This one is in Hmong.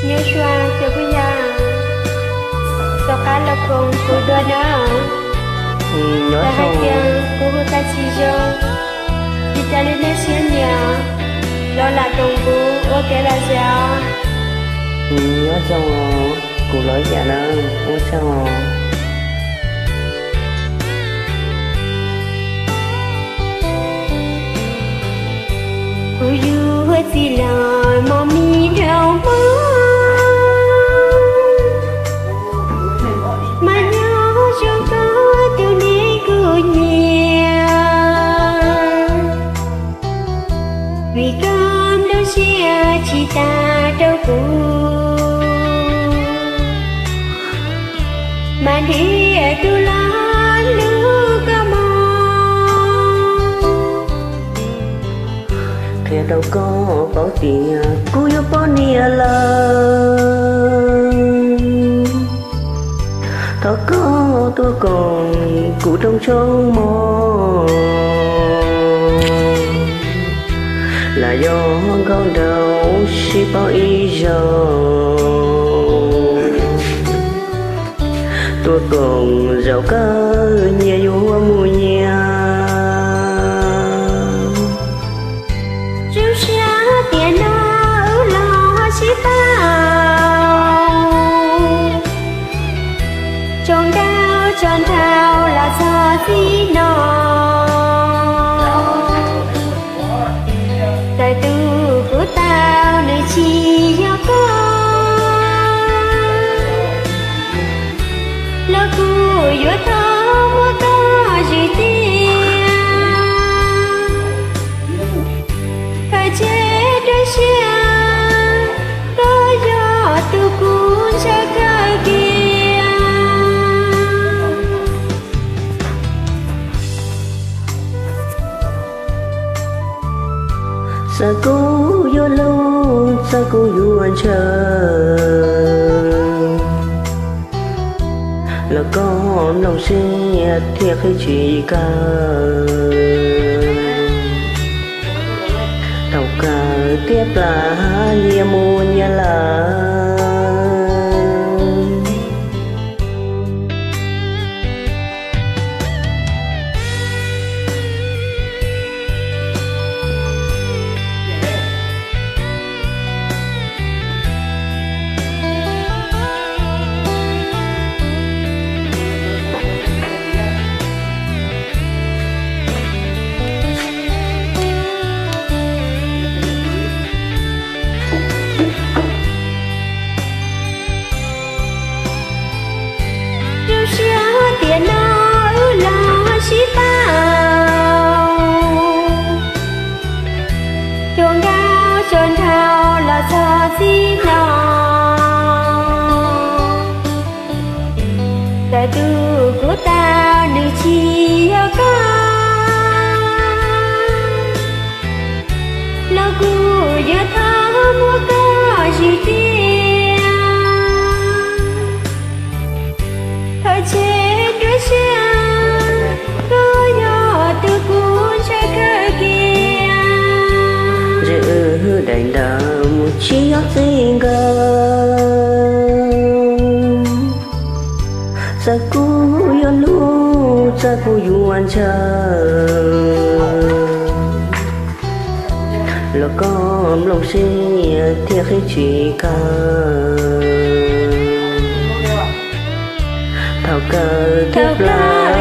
Nyob zoo cov phooj ywg, rov qab los koom kuv dua na. Yog hais tias kuv hu tau tsis zoo, cia li nej siab nyiam los lam koom kuv ua kev lom zem. Nyob zoo, kuv los ib yam na, ua tsaug. Kuv yug txiv los mos mis nraug mog, mas nyob zoo koj tus neeg kuv nyiam, vim koj nrog siab tsis tas rau kuv, mas ntiag tug los hlub koj mog. Qhia rau koj paub tias kuv yuav poj niam lawm, thov koj tuaj koom kuv rooj tshoob mog, lam yog nkauj nraug sib paub ib zaug. Tuaj koom zaum kawg nyias yuav mus nyias. Zoo siab tiam no wb los sib pab, tso nkauj tso nraug los txog txij no. Txawm tus kuv tau nws tsis yog koj, los kuv yuav thov muab koj zwm tiag. Khaws tseg dua siab, koj yog tus kuv ntshaw kawg kiag. Txawm kuv yuav hlub, txawm kuv yuav ntshaw, los koj mloog siab thiaj qhib tsis kaw. Thaum kawg tiaj plas nyias mus nyias lawm. Zoo siab tiam no wb los sib pab, tso nkauj tso nraug los txog txij no. Txawm tus kuv tau nws tsis yog koj, los kuv yuav thov muab koj zwm tiag. Khaws tseg dua siab, koj yog tus kuv ntshaw kawg kiag. Ntshe wb daim ntawv mus tsis yog txij nkawm, txawm kuv yuav hlub, txawm kuv yuav ntshaw, los koj mloog siab thiaj qhib tsis kaw. Thaum kawg tiaj plas